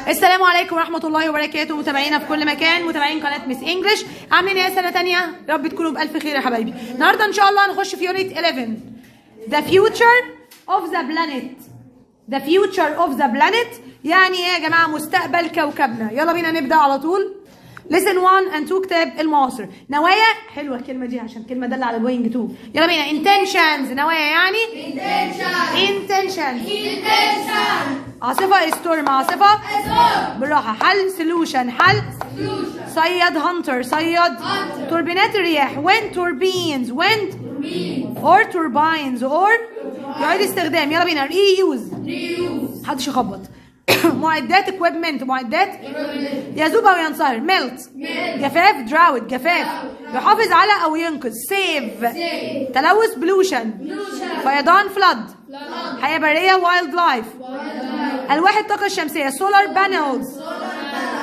السلام عليكم ورحمة الله وبركاته، متابعينا في كل مكان، متابعين قناة Miss English. عاملين ايه سنة تانية؟ يا رب تكونوا بألف خير يا حبايبي. النهارده ان شاء الله هنخش في unit 11، The future of the planet. The future of the planet يعني ايه يا جماعة؟ مستقبل كوكبنا. يلا بينا نبدأ على طول. Lesson 1 and 2، كتاب المعاصر. نوايا، حلوة الكلمة دي عشان كلمة دالة على going to. يلا بينا. intentions، نوايا يعني intentions. عاصفة storm، عاصفة بالراحة. حل solution، حل. صياد hunter، صياد. توربينات الرياح wind turbines، wind or turbines or يعيد استخدام. يلا بينا. reuse، محدش يخبط. معدات equipment، معدات. يذوب او ينصهر melt. جفاف drought، جفاف. يحافظ على او ينقذ save. تلوث pollution. فيضان flood. حياة برية wild life. ألواح الطاقة الشمسية solar panels.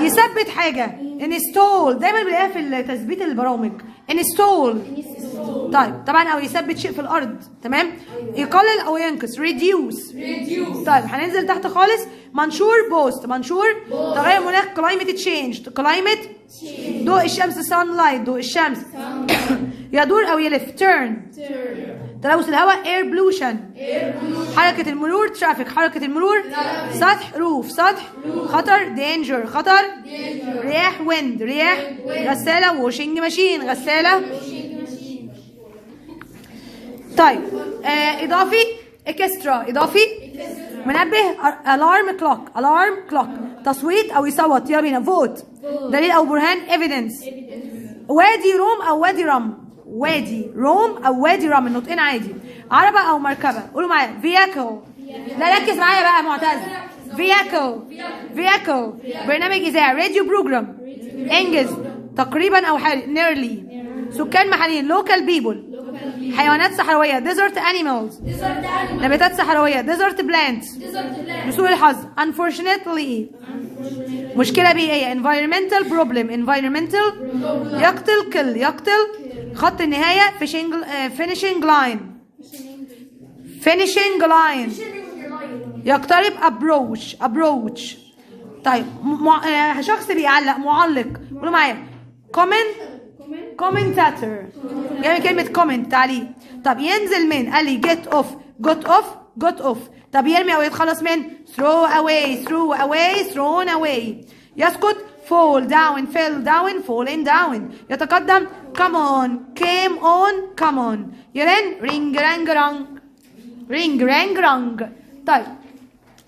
يثبت حاجة install، دايما بنلاقيها في تثبيت البرامج install. طيب طبعا او يثبت شيء في الارض، تمام. يقلل او ينقص reduce. طيب هننزل تحت خالص. منشور post، منشور. تغير مناخ climate change، climate. ضوء الشمس sunlight، ضوء الشمس. يدور او يلف turn. تلوث الهواء air pollution. حركة المرور traffic، حركة المرور. سطح roof، سطح. خطر danger، خطر. رياح wind، رياح. غسالة washing machine، غسالة. طيب اضافي extra، اضافي. منبه alarm clock، alarm clock. تصويت او يصوت، يلا بينا vote. دليل او برهان evidence. وادي روم او وادي رم، وادي روم او وادي رم، النطقين عادي. عربة او مركبة، قولوا معايا vehicle. لا ركز معايا بقى معتز. vehicle، vehicle. برنامج اذاعي radio program. انجز تقريبا او حالي nearly. سكان محليين local people. حيوانات صحراوية desert animals. نباتات صحراوية desert plants. لسوء الحظ unfortunately. مشكلة بيئية environmental problem، environmental. يقتل kill، يقتل. خط النهاية finishing line، finishing line. يقترب approach، approach. طيب شخص بيعلق، معلق، قولوا معايا comment، commentator، جاي من كلمة comment تعليق. طب ينزل من، قال لي get off، got off، got off. طب يرمي او يتخلص من throw away، threw away، thrown away. يسقط fall down، fell down، fallen down. يتقدم come on، came on، come on. يرن ring rang rung، ring rang rung. طيب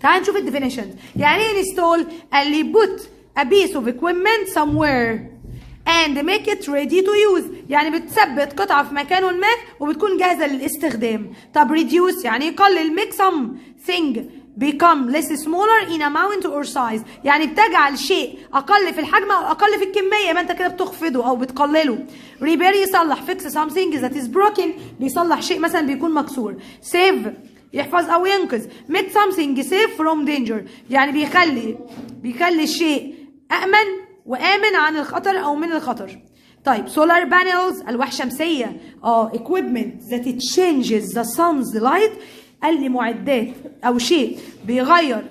تعال نشوف ال definitions. يعني ايه install؟ قال لي put a piece of equipment somewhere and make it ready to use، يعني بتثبت قطعة في مكان ما وبتكون جاهزة للاستخدام. طب reduce يعني يقلل، make something become less smaller in amount or size، يعني بتجعل شيء أقل في الحجم أو أقل في الكمية، ما أنت كده بتخفضه أو بتقلله. repair يصلح، fix something that is broken، بيصلح شيء مثلا بيكون مكسور. save يحفظ أو ينقذ، make something safe from danger، يعني بيخلي الشيء أأمن وآمن عن الخطر أو من الخطر. طيب solar panels ألواح شمسية، equipment that changes the sun's light، قال لي معدات أو شيء بيغير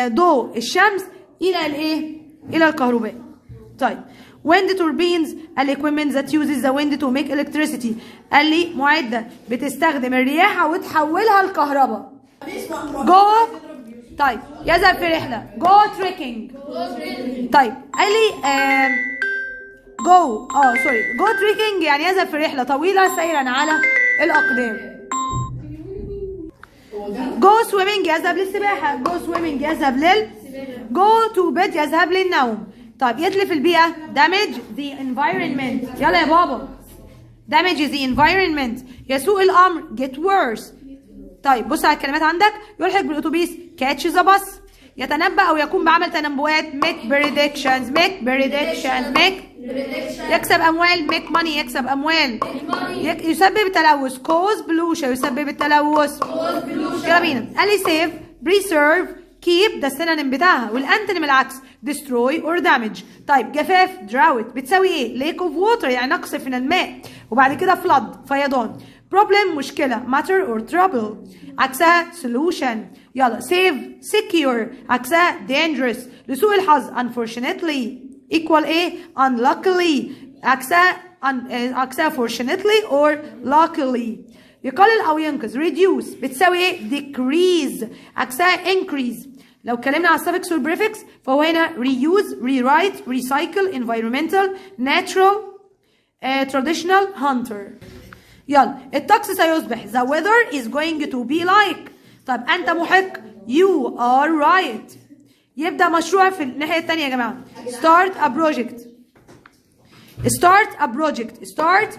ضوء الشمس إلى الإيه؟ إلى الكهرباء. طيب wind turbines، equipment that uses the wind to make electricity، قال لي معدة بتستخدم الرياح وتحولها لكهرباء. go، طيب يذهب في رحلة go trekking. طيب قال لي go sorry go trekking يعني يذهب في رحلة طويلة سيرا على الأقدام. go swimming يذهب للسباحة، go swimming يذهب لل go to bed يذهب للنوم. طيب يتلف البيئة damage the environment، يلا يا بابا damage the environment. يسوء الأمر get worse. طيب بص على الكلمات عندك. يلحق بالأتوبيس catch the bus. يتنبأ أو يقوم بعمل تنبؤات make predictions، make predictions، make. يكسب أموال make money، يكسب أموال. يسبب تلوث cause pollution، يسبب التلوث. يلا بينا. قال لي save، preserve، keep، ده ال synonym بتاعها، وال antonym العكس destroy or damage. طيب جفاف drought بتساوي ايه؟ lack of water يعني نقص من الماء، وبعد كده flood فيضان. Problem مشكلة، matter or trouble، عكسها solution. يلا safe secure، عكسها dangerous. لسوء الحظ unfortunately equal ايه؟ unluckily، عكسها fortunately or luckily. يقلل او ينقص reduce بتساوي ايه؟ decrease، عكسها increase. لو اتكلمنا على ال suffix وال prefix فهو هنا reuse، rewrite، recycle، environmental، natural، traditional، hunter. يلا الطقس سيصبح the weather is going to be like. طب انت محق you are right. يبدأ مشروع في الناحية التانية يا جماعة start a project، start a project، start.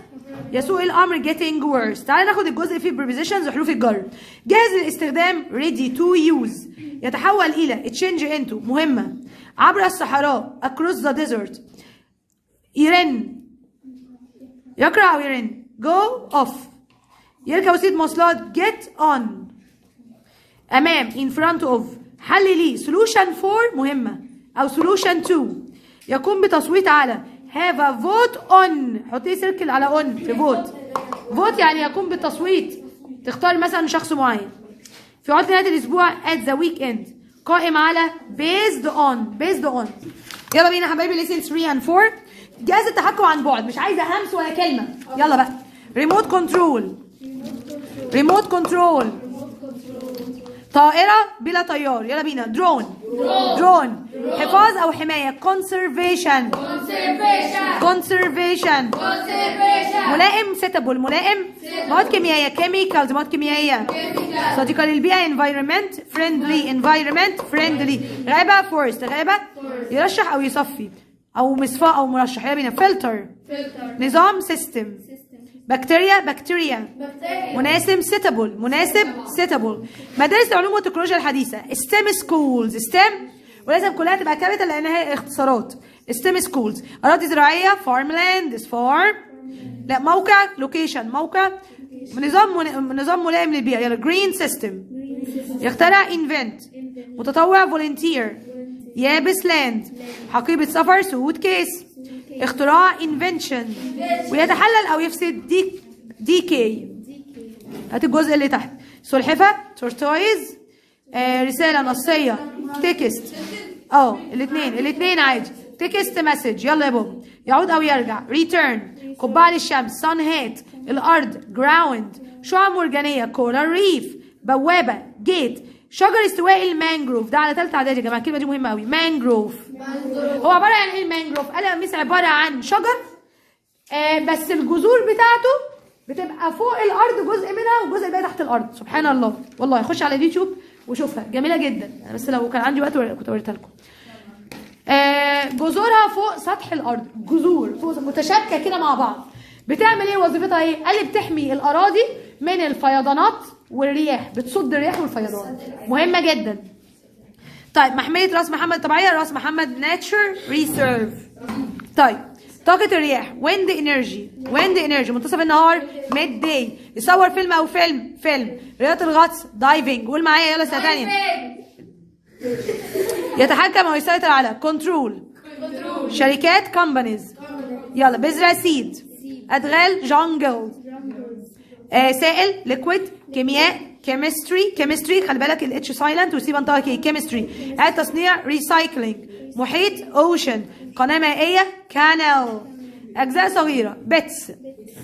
يسوء الأمر getting worse. تعالى ناخد الجزء فيه prepositions وحروف الجر. جاهز للاستخدام ready to use. يتحول إلى change into مهمة. عبر الصحراء across the desert. يرن، يقرأ أو يرن go off. يركب وسيلة مواصلات get on. أمام in front of. حل لي solution for مهمة أو solution to. يقوم بتصويت على have a vote on. حطي circle على on في vote. vote يعني يقوم بالتصويت، تختار مثلا شخص معين. في عطلة نهاية الأسبوع at the weekend. قائم على based on، based on. يلا بينا حبايبي lesson 3 and 4. جهاز التحكم عن بعد، مش عايزة همس ولا كلمة. يلا بقى remote control، remote control. طائرة بلا طيار، يلا بينا drone، drone. حفاظ أو حماية conservation، conservation. ملائم suitable، ملائم. مواد كيميائية chemicals، مواد كيميائية. صديقة للبيئة environment friendly، environment friendly. غابة forest، غابة. يرشح أو يصفي أو مصفاة أو مرشح، يلا بينا فلتر. نظام system. بكتيريا بكتيريا. مناسب suitable، مناسب suitable. مدارس العلوم والتكنولوجيا الحديثة STEM schools، STEM، ولازم كلها تبقى capital لأنها اختصارات. STEM schools. أراضي زراعية farmland، farm لا موقع location، موقع. نظام ملائم للبيئة يلا green system. يخترع invent. متطوع volunteer. يابس land. حقيبة سفر suitcase. اختراع invention. ويتحلل أو يفسد decay. هات الجزء اللي تحت. سلحفة tortoise. رسالة نصية text، الاثنين عادي text message. يلا يا بابا. يعود او يرجع return. قبعة للشمس sun hat. الارض ground. شعاب مرجانية coral reef. بوابة gate. شجر استوائي المانجروف، ده على ثالثة اعدادي يا جماعة، الكلمة دي مهمة قوي. مانجروف هو عبارة عن ايه المانجروف؟ قال يا ميس عبارة عن شجر بس الجذور بتاعته بتبقى فوق الارض جزء منها وجزء الباقي تحت الارض. سبحان الله والله. خش على اليوتيوب وشوفها، جميلة جدا. أنا بس لو كان عندي وقت كنت وريتها لكم. جذورها فوق سطح الارض، جذور فوق متشابكه كده مع بعض. بتعمل ايه؟ وظيفتها ايه؟ قال لي بتحمي الاراضي من الفيضانات والرياح، بتصد الرياح والفيضان، مهمة جدا. طيب محمية راس محمد الطبيعية، راس محمد nature reserve. طيب طاقة الرياح wind energy، wind energy. منتصف النهار midday. يصور فيلم او فيلم، فيلم. رياضة الغطس diving. قول معايا يلا سنة تانية. يتحكم او يسيطر على control. شركات companies. يلا بذرة seed. ادغال jungle. سائل liquid. كيمياء chemistry، chemistry. خلي بالك ال H silent و C بنطقها K، chemistry. اعاده تصنيع recycling. محيط ocean. قناة مائية canal. اجزاء صغيرة bits.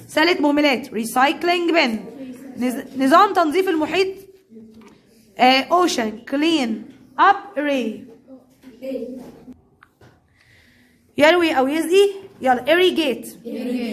سله مهملات recycling bin. نظام تنظيف المحيط ocean clean up array. يروي او يسقي يلا irrigate.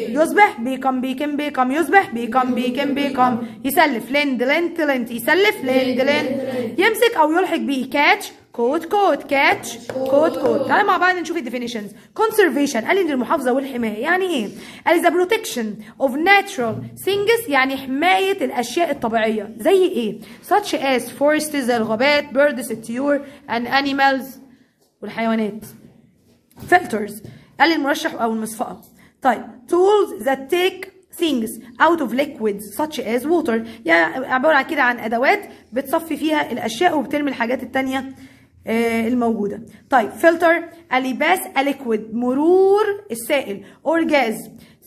يصبح become، became become. يصبح become became become. يسلف lend، lent lent. يسلف lend lent. يمسك او يلحق بيه catch، caught caught، catch caught caught. تعالى مع بعض نشوف ال definitions. conservation قال ان المحافظة والحماية. يعني ايه؟ قال the protection of natural things، يعني حماية الاشياء الطبيعية. زي ايه؟ such as forests زي الغابات، birds الطيور، and animals والحيوانات. filters قال المرشح او المصفأة. طيب tools that take things out of liquids such as water، يعني عبارة عن كده عن أدوات بتصفي فيها الأشياء وبترمي الحاجات التانية الموجودة. طيب filter قال لي pass a liquid مرور السائل or gas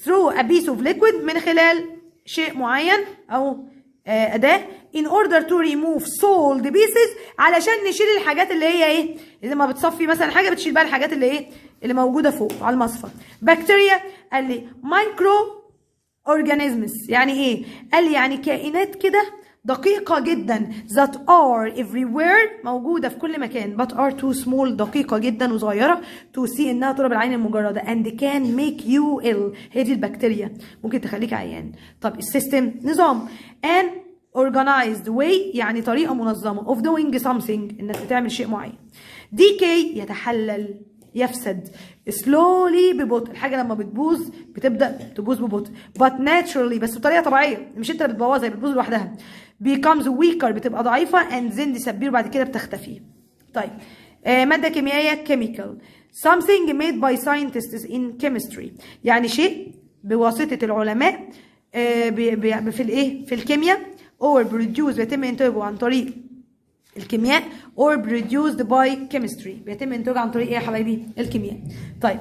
through a piece of liquid من خلال شيء معين او اداه in order to remove soiled pieces، علشان نشيل الحاجات اللي هي ايه؟ اللي لما بتصفي مثلا حاجة بتشيل بقى الحاجات اللي ايه؟ اللي موجودة فوق على المصفى. بكتيريا قال لي micro organisms، يعني ايه؟ قال لي يعني كائنات كده دقيقة جدا that are everywhere، موجودة في كل مكان، but are too small، دقيقة جدا وصغيرة، to see، إنها ترى بالعين المجردة، and can make you ill. هي دي البكتيريا، ممكن تخليك عيان. طب ال system نظام، an organized way يعني طريقة منظمة، of doing something إنك بتعمل شيء معين. decay يتحلل، يفسد، slowly ببطء، الحاجة لما بتبوظ بتبدا تبوظ ببطء، but naturally بس بطريقة طبيعيه، مش انت اللي بتبوظها، هي بتبوظ لوحدها، becomes weaker بتبقى ضعيفه، and then disappear بعد كده بتختفي. طيب مادة كيميائية chemical، something made by scientists in chemistry، يعني شيء بواسطة العلماء في الايه؟ في الكيمياء، or produced بيتم انتاجه عن طريق الكيمياء، or produced by chemistry بيتم انتاجه عن طريق ايه يا حبايبي؟ الكيمياء. طيب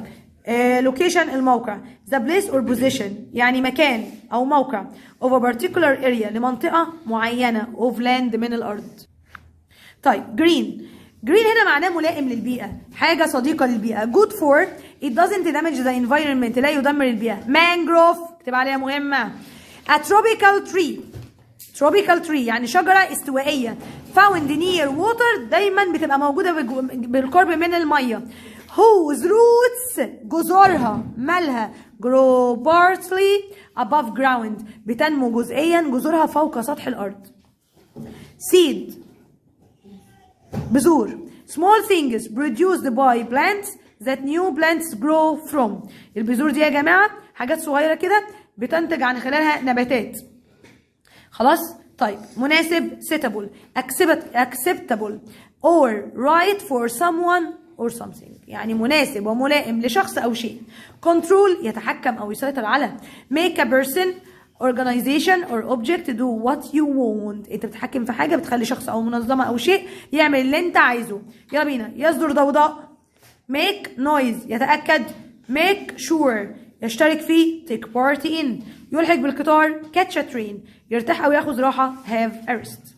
location الموقع، the place or position يعني مكان او موقع، of a particular area لمنطقة معينة، of land من الارض. طيب green، green هنا معناه ملائم للبيئة، حاجة صديقة للبيئة، good for it doesn't damage the environment لا يدمر البيئة. mangrove اكتب عليها مهمة، a tropical tree، tropical tree يعني شجرة استوائية، found near water دايما بتبقى موجودة بالقرب من المية، whose roots جذورها مالها grow partly above ground بتنمو جزئيا جذورها فوق سطح الأرض. seed بذور، small things produced by plants that new plants grow from. البذور دي يا جماعة حاجات صغيرة كده بتنتج عن خلالها نباتات. خلاص؟ طيب مناسب suitable، acceptable or right for someone or something يعني مناسب وملائم لشخص أو شيء. control يتحكم أو يسيطر على، make a person، organization or object do what you want. انت بتتحكم في حاجة بتخلي شخص أو منظمة أو شيء يعمل اللي انت عايزه. يلا بينا. يصدر ضوضاء make noise، يتأكد make sure، يشترك فيه take part in، يلحق بالقطار catch a train، يرتاح أو ياخذ راحة have a rest.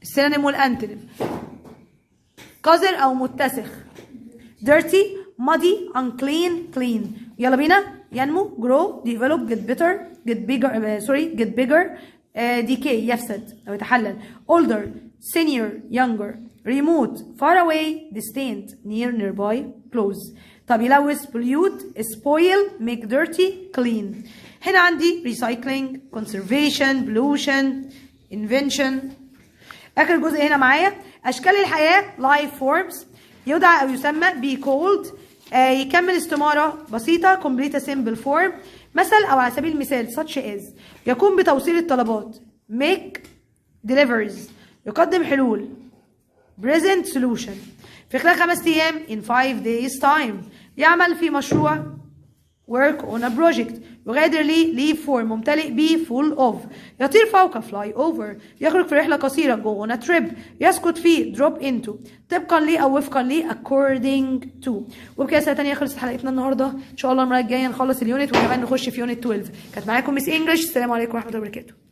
ال synonym وال antonym، قذر أو متسخ dirty، muddy، unclean، clean. يلا بينا. ينمو grow، develop، get better، get bigger، sorry، get bigger، decay يفسد أو يتحلل، older، senior، younger، remote، far away، distant، near، nearby، close. طب يلوث pollute، spoil، make dirty، clean. هنا عندي recycling، conservation، pollution، invention. آخر جزء هنا معايا أشكال الحياة life forms، يدعى أو يسمى be called، يكمل استمارة بسيطة complete a simple form، مثل أو على سبيل المثال such as، يقوم بتوصيل الطلبات make deliveries، يقدم حلول present solution، في خلال 5 أيام in 5 days time، يعمل في مشروع work on a project، يغادر لي leave for، ممتلئ ب full of، يطير فوق fly over، يخرج في رحلة قصيرة go on a trip، يسقط في drop into، طبقا لي أو وفقا لي according to. وبكده سنة تانية خلصت حلقتنا النهاردة. إن شاء الله المرة الجاية نخلص ال unit وكمان نخش في unit 12. كانت معاكم Miss English. السلام عليكم ورحمة الله وبركاته.